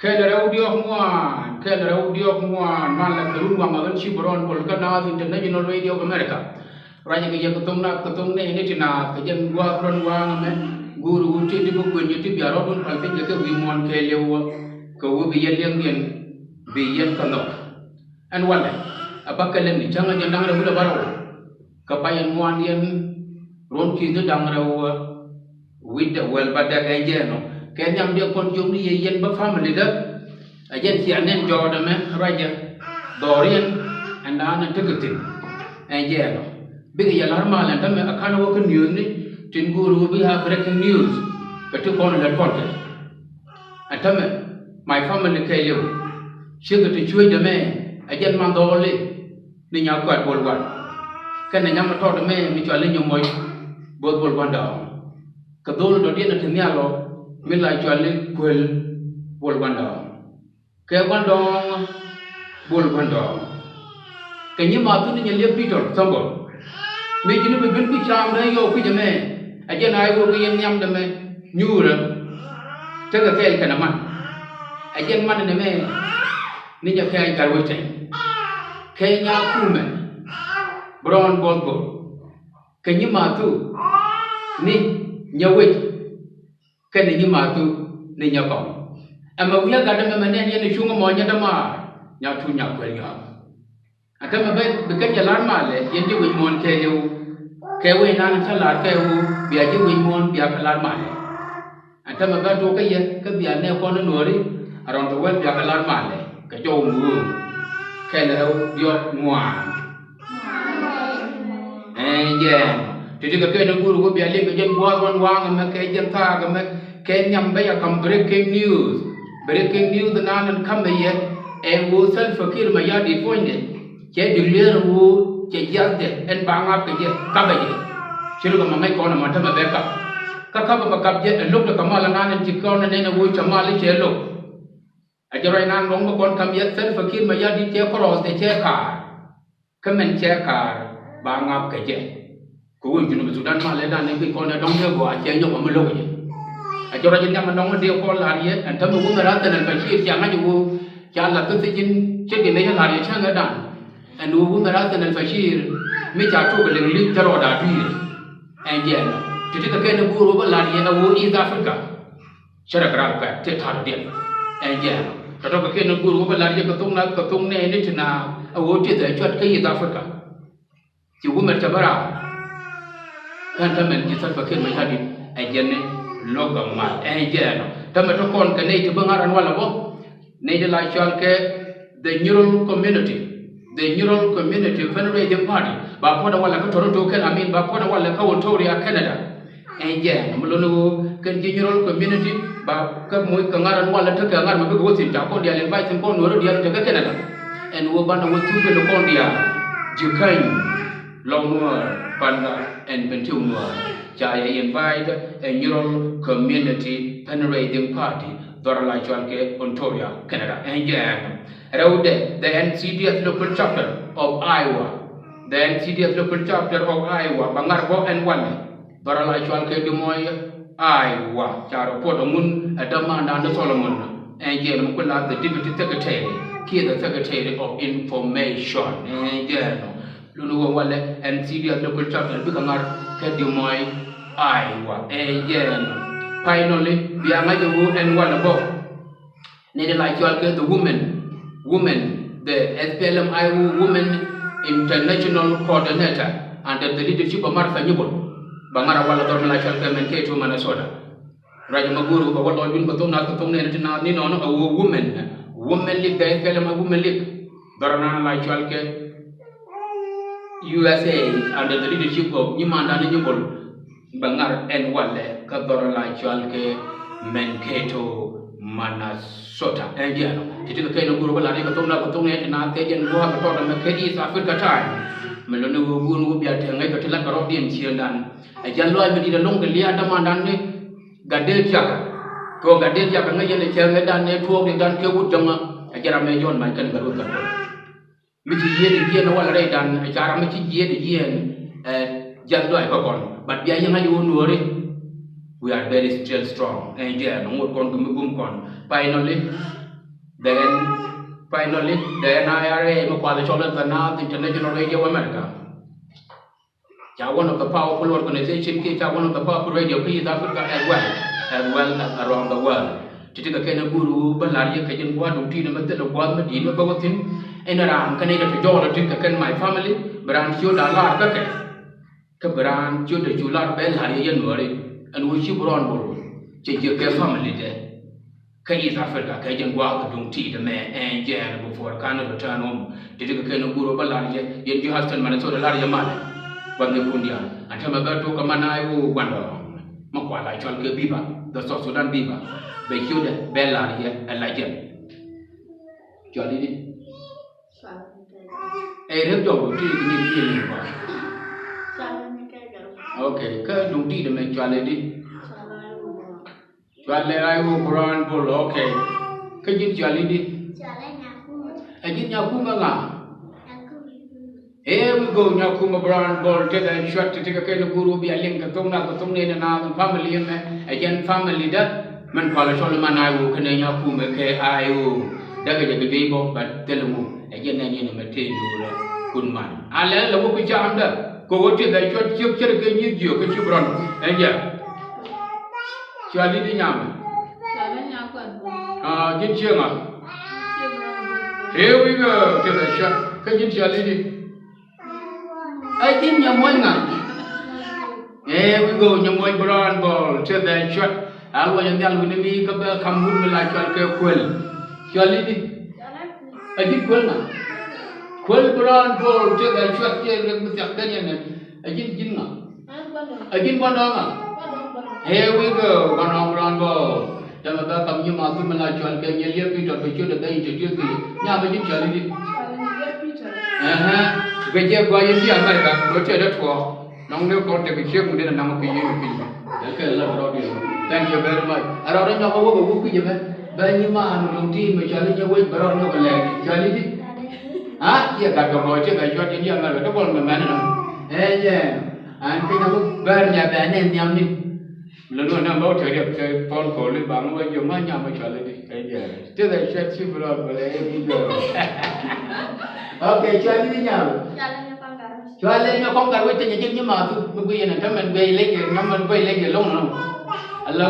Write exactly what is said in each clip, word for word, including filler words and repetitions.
Kɛl rɛw diɔ̱k ŋuan, kɛl rɛw diɔ̱k ŋuan, malɛ kɛ runwaŋ ɣän ci bi rɔn bol kä Naath International Radio of America. Ruacɛ kɛ yɛ kɛ thoŋ Naath kɛ thoŋ nɛɛni ti Naath kɛ jɛn gua̱a̱th runwaŋ ɛmɛ. Guur wu ti ti bi kueny ti bia rɔɔdun pal piny kɛ kɛ wi̱i̱ muɔ̱ɔ̱n kɛɛliw wä kɛ wu bi yɛn liɛŋdiɛn bi yɛn kä nhɔk. Ɛn walɛ a bä kɛ lɛni cäŋ a jɛn da̱ŋ rɛw wi̱cdɛ bärɔw kɛ pay ɛn ŋuandiɛn ruɔ̱n ki̱th ni da̱ŋ rɛw wi̱cdɛ wäl bädäk. Ɛn jɛɛn ɔ kɛ nhiamdiɛn kɔn jiök ni yɛ yɛn bä family dä. A jɛn cia nɛn jɔɔdɛ mɛ ruacɛ dhɔriɛn ɛn da̱a̱n ɛn tekɛ thi̱n. Ɛn jɛɛn ɔ bikɛ yɛ la̱r mal ɛn tämɛ a ka̱n wä kä news ni tin guur wä bi a breaking news kɛ ti kɔn lät kɔn kɛ. Ɛn tämɛ my family kɛɛliw ciekɛ ti cuecdɛ mɛ a jɛn man dhɔɔli ni Nyakua̱r Bol Gua̱n kɛnɛ nyam mi tɔt mɛ mi cɔal ni Nyɔmoc both Bol Gua̱n Dɔɔŋ. Kɛ dhol dɔ̱diɛn a ti nhial ɔ mi la cɔal ni Kuel Bol Gua̱n Dɔɔŋ. Kɛ Gua̱n Dɔɔŋ Bol Gua̱n Dɔɔŋ. Kɛ nyi ma thun ni nyɛ liep Pitor Thɔmbol. Mi ji̱n bi ben bi caam dee yɔɔk kui̱c ɛmɛ. A jɛn a i̱ wä bi yɛn nhiamdɛ mɛ nyuurä. Tekɛ kɛɛl kɛnɛ man. A jɛn man ɛnɛ mɛ ni nyɛ kɛɛc Gatwec Tɛny. Kɛ Nyakumɛ bi rɔɔn buɔth Bol. Kɛ nyi ma thu ni nyɛ wec. Kɛnɛ nyi ma thu ni nyɛ kɔm. Ɛmɛ wi̱i̱ a gat ɛmɛ mɛ nɛn yɛn i̱ cuŋ ɛmɔ nyɛ dämaar. Nya tuut nya kuɛl nyɔak. Ɛn tämɛ bɛ bi kɛn yɛ la̱r malɛ yɛn ji̱ wi̱i̱ muɔ̱ɔ̱n kɛɛliw. Kɛ wec nan cä la̱r kɛ wu bia ji̱ wi̱i̱ muɔ̱ɔ̱n bia kɛ la̱r malɛ. Ɛn tämɛ bä tuɔk kä yɛ kä bia nɛ kɔn ni nuɔ̱ɔ̱ri. Around the world bia kɛ la̱r malɛ kɛ jɔw muur. Kɛl rɛw diɔ̱k ŋuan. Ɛn jɛɛn ti̱ti̱ kɛ kɛn in guur wä bia liŋ kɛ jɛn gua̱a̱th wan waŋ ɛmɛ kɛ jɛn thaak ɛmɛ kɛ nhiam bä ya kam breaking news. Breaking news nan in kamɛ yɛ ɛ wu Salva Kiir Mayardit puɔ̱nydɛ. Cɛ declare wu cɛ jiath jɛ ɛn ba ŋap kɛ jɛ kapɛ jɛ. Ci ri kɛ ma ŋäc kɔn ɛmɔ tämɛ bɛ kap. Kä kapɛ mɛ kap jɛ ɛ lo̱k dɛ kɛ mal ɛnan ɛn ci kɔn ɛnɛn ɛ wu cɛ mal i̱ cɛ lo̱k. A jɛ ruac nan luɔ̱ŋ bä kɔn kam yɛ Salva Kiir Mayardit cɛ kɔrɔth jɛ cɛ kaar. Kä mɛn cɛ kaar ba ŋap kɛ jɛ. Kɛ ɣöö Junub Sudan malɛ dan ni bi kɔn ɛ dɔ̱ŋ dee gɔaa cɛ nyɔk ɛ mi lo̱k jɛ. A jɛ ruac in nhiam ɛnɔŋ in dee kɔn la̱r yɛ ɛn tämɛ wumɛ rath ɛn Al Bashir cia ŋa̱c ɛ ɣöö ca la̱th kä thiec in ce̱tkɛ nɛy ɛ la̱r yɛ cäŋ ɛ dan. Ɛn ɣöö wumɛ rath ɛn Al Bashir mi ca tok ɛ liŋ li̱th cä rɔɔda dui̱r. Ɛn jɛ ɛnɔ ti̱ti̱ kɛ kɛn ɛ go̱o̱r wä bä la̱r yɛ ɛ ɣöö East Africa. Cä rɛ kɛ ral pɛk tëë ta̱r diɛn. Ɛn jɛ ɛnɔ tɔ̱tɔ̱ kɛ kɛn ɛ go̱o̱r wä bä la̱r yɛ kɛ thok na kɛ thok nɛɛni ti na ɛ ɣöö tëë dhɛ cuat kä East Africa. Ci wumɛ cɛ bä raar. Kän tämɛ ni ci Salva Kiir Mayardit ɛ jɛn ni lo̱k gam mal ɛn jɛ ɛnɔ. Tämɛ ti kɔn kɛ nɛy ti bi ŋa̱r ɛn walɛ bä. Nɛy ti la cɔal kɛ the Nyirol community, the Nyirol community fundraising party ba puɔ̱t ɛn walɛ kä Toronto kɛn amin ba puɔ̱t ɛn walɛ kä Ontario, Canada. Ɛn jɛ ɛnɔ mi lo̱n ɣöö kɛn ji̱ Nyirol community ba kä moc kɛ ŋa̱r ɛn walɛ tekɛ ŋa̱r mɛ bikɛ wä thi̱n ca kɔn diaal invite thi̱n kɔn nuɔ̱ɔ̱ri diaal tekɛ Canada. Ɛn ɣöö banɛ wä thuk kɛn kɔn diaal ji̱ käny lɔw nuɔ̱ɔ̱r panda ɛn ben tiw nuɔ̱ɔ̱r. Ca yɛ invite ɛ Nyirol community fundraising party dhɔr la cɔal kɛ Ontario, Canada. Ɛn jɛ ɛnɔ rɛwdɛ the N C D F local chapter of Iowa. The N C D F local chapter of Iowa ba ŋa̱r bä ɛn walɛ. Dhɔr la cɔal kɛ Des Moines, Iowa ca report ɛ ŋun ɛ dämandan ni Solomon. Ɛn jɛ ɛnɔ mi ku la the deputy secretary kiɛ the secretary of information. Ɛn jɛ ɛnɔ Luni wä walɛ N C D F local chapter bikɛ ŋa̱r kä Des Moines, Iowa. Ɛn jɛ ɛnɔ. Finally bia ŋa̱c ɛ wu ɛn walɛ bä. Nɛy ti la cɔal kɛ the women, women, the S P L M I O Women International Coordinator under the leadership of Martha Nyibol. Ba ŋa̱r ɛ walɛ dhɔr mi la cɔal kɛ Mankato, Minnesota. Ruac ɛmɛ go̱o̱r ɣöö bɛ wä lɔc wi̱n bɛ thok nath kɛ thok nɛɛni ti naath ni nɔnɔ ɛ ɣöö women, women league, the S P L M I Women League. Dhɔr ɛnan la cɔal kɛ U S A under the leadership of nyimandan ni Nyibol bɛ ŋa̱r ɛn walɛ kä dhɔr la cɔal kɛ Mankato, Minnesota. Ɛn jɛ ɛnɔ ti̱ti̱ kɛ kɛn ɛ go̱o̱r ɣöö bä lar yɛ kɛ thok nath kɛ thok nɛɛni ti naath kɛ jɛn gua̱a̱th kɛ tɔt ɛmɛ kɛ East Africa Time. Mi luni ɣöö guun ɣöö bia te ŋäc kɛ ti lat kɛ rɔɔdiɛn ciëŋdan. Ɛ jɛn lɔaac mi di̱t ɛlɔ̱ŋ kɛ lia̱a̱ dämandan ni gat dee tiakä. Kɛ ɣöö gat dee tiakä ŋäc yɛn ɛ cäŋ ɛ dan ɛ tuɔɔk diɛ dan kɛ wut jäŋä. Ɛ jɛn ram ɛ Jɔ̱ɔ̱n Mac kɛnɛ gat wut gat kɔn. Mi ci yiëëd ɛ jiɛɛn ɛ walɛ rɛydan ɛ ca ram mi ci jiëëd ɛ jiɛɛn ɛ jiath lɔaac kä kɔn. But bia yɛ ŋa̱c ɣöö nuɔ̱ɔ̱ri. We are very still strong. Ɛn jɛ nɔ ŋot kɔn kɛ mi gum kɔn. Finally, then, finally, the N I R A mi kualɛ cɔl i̱ the Naath International Radio America. Ca one of the powerful organization kiɛ ca one of the powerful radio kä East Africa as well, as well as around the world. Ti ti kɛ kɛn a guru bä lar yɛ kɛ jin gua̱a̱r duŋ ti ni mɛ thil gua̱a̱r mɛ di̱i̱t mɛ bä wä thi̱n. Ɛn a raan kɛn a yɛ ti jɔɔl a ti kɛ kɛn my family bɛ raan ciö da̱a̱ lar kä kɛ. Kä bi raan ciötdɛ cu lar bɛ la̱r yɛ yɛn Nuääri. Ɛn wä ci bi rɔɔn bor wä cɛ jiɛk kɛ family dɛ kä East Africa kɛ jɛn gua̱a̱th duŋ ti̱i̱t ɛmɛ. Ɛn jɛɛn before Canada return home. Ti ti kɛ kɛn gur wä bä la̱r yɛ yɛn ji̱ Houston, Minnesota, la̱r yɛ malɛ. Gua̱th ni kun diaal an tämɛ bɛ tok kɛ man a i̱ wä gua̱ndɔ. Ma kual a cɔl kɛ biba, the South Sudan biba. Bɛ ciötdɛ bɛ la̱r yɛ ɛ la jɛn. Cɔl i̱di. Ɛ rep jɔk ti ti ni ti ni ba. Okay, kä duŋ ti ti mɛ cual i̱di. Cual ɛ ay wä Brown Bol, okay. Kä ji̱n cual i̱di. Ɛ ji̱n Nyakumɛ ŋa? Here we go, Nyakumɛ Brown Bol, tëë dɛ cuat ti ti kɛ kɛn guru bia liŋ kɛ thok na kɛ thok ni ni na family mɛ. Ɛ jɛn family dä. Mɛn kual cɔl man ay wä kɛn Nyakumɛ kɛ ay wä. Däkɛ jɛ kɛ juey bɔ, but thil ŋu. Ɛ jɛ nɛn yɛn ɛmɛ tëë do̱rä kun man a lɛl lɛ wä pi ca̱a̱mdä. Kɛ ɣöö tëë dhɛ cuɔt ciek cär kɛ nyieth jiök kä ci bi rɔn ɛn jɛ. Cual i̱di nyamɛ. Aa, ji̱n cieŋ a. Here we go, tëë dhɛ cuɔt kä ji̱n cual i̱di. Ɛ ji̱n nyɛ muɔ̱ny ŋa? Here we go, nyɛ muɔ̱ny Brown Bol, tëë dhɛ cuɔt. A luɔc ɛ nhial wi̱ni mi kä bɛ ka̱m wut mi la cual kɛ Kuel. Cual i̱di? Ɛ ji̱n Kuel ŋa? Kuel Brown Bol, tëë dhɛ cuɔt, tëë rek mi thiak kɛn yɛn ɛ. Ɛ ji̱n ji̱n ŋa? Ɛ ji̱n bɔndɔ ŋa? Here we go, bɔndɔ Brown Bol. Dämɛ bä kam nyi ma thum la cual kɛ nyɛ liep Peter bɛ ciöt ɛ bɛ introduce kɛ nyam ɛ ji̱n cual i̱di. Ɛhɛ. Bɛ jɛ gɔaa yɛn ti America bɛ tëë dee tuɔɔk. Nɔŋ ni kɔn tekɛ ciek mi dee na naŋ piny yɛn piny. Dee kɛ lɛ rɔɔd yɛn. Thank you very much. A rɔɔd nyɔk a wä kɛ wä kui̱c ɛ bɛ. Bɛ nyi ma ni dɔŋ ti mɛ cual i̱ nyɛ wec bɛ rɔɔd nyɔk ɛ lɛ cual i̱di. Ha? Ciɛ gat kɛ gɔɔy tekɛ cual yɛn ti America ti kɔn mɛ mɛn nɔ. Ɛ jɛ. An kɛ nyɔk bɛr nyɛ bɛ nɛ nhiam ni. Lɛ nɔ nɛ bä wä te riɛk te phone call i̱ baŋ wä jiök ma nyam wä cual i̱di. Ɛ jɛ. Ti dhɛ cuat ci bi rɔɔd bä lɛ i̱ bi jɔɔr. Okay, cual i̱di nyam. Cual i̱ nyɔ kɔŋ gat wä te nyɛ ji̱n nyi ma thuk mi gui yɛn ɛ tämɛn guey lek yɛ nyam mɛn guey lek yɛ loŋ loŋ. Ala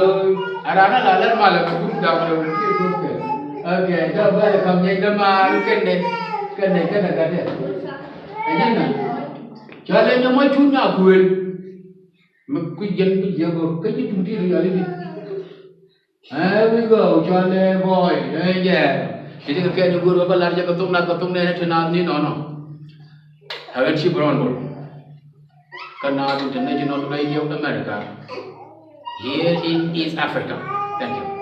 a raan ala lɛr mal ɛ kɛ gum dam lɛ wä kiɛ gum kɛ. Okay, dam bä ɛ kam nyɛ dam a kɛn dɛ kɛn dɛ kɛn dɛ gat dɛ. Ɛ jɛn na. Cual i̱ nyɔ mɔ cuun nya kuël. Mi kui̱c jɛn mi jiäk ɣöö kä ji̱ tuŋ ti ri yɔl i̱di. Ɛ wi̱i̱ ɣöö cual ɛ bɔɔy ɛ jɛ. Ti ti kɛ kɛn i̱ go̱o̱r ɣöö bä lar jɛ kɛ thok nath kɛ thok nɛɛni ti naath ni nɔnɔ. Ɛ ɣän ci Brown Bol. Kä Naath International Radio America. Here in East Africa. Thank you.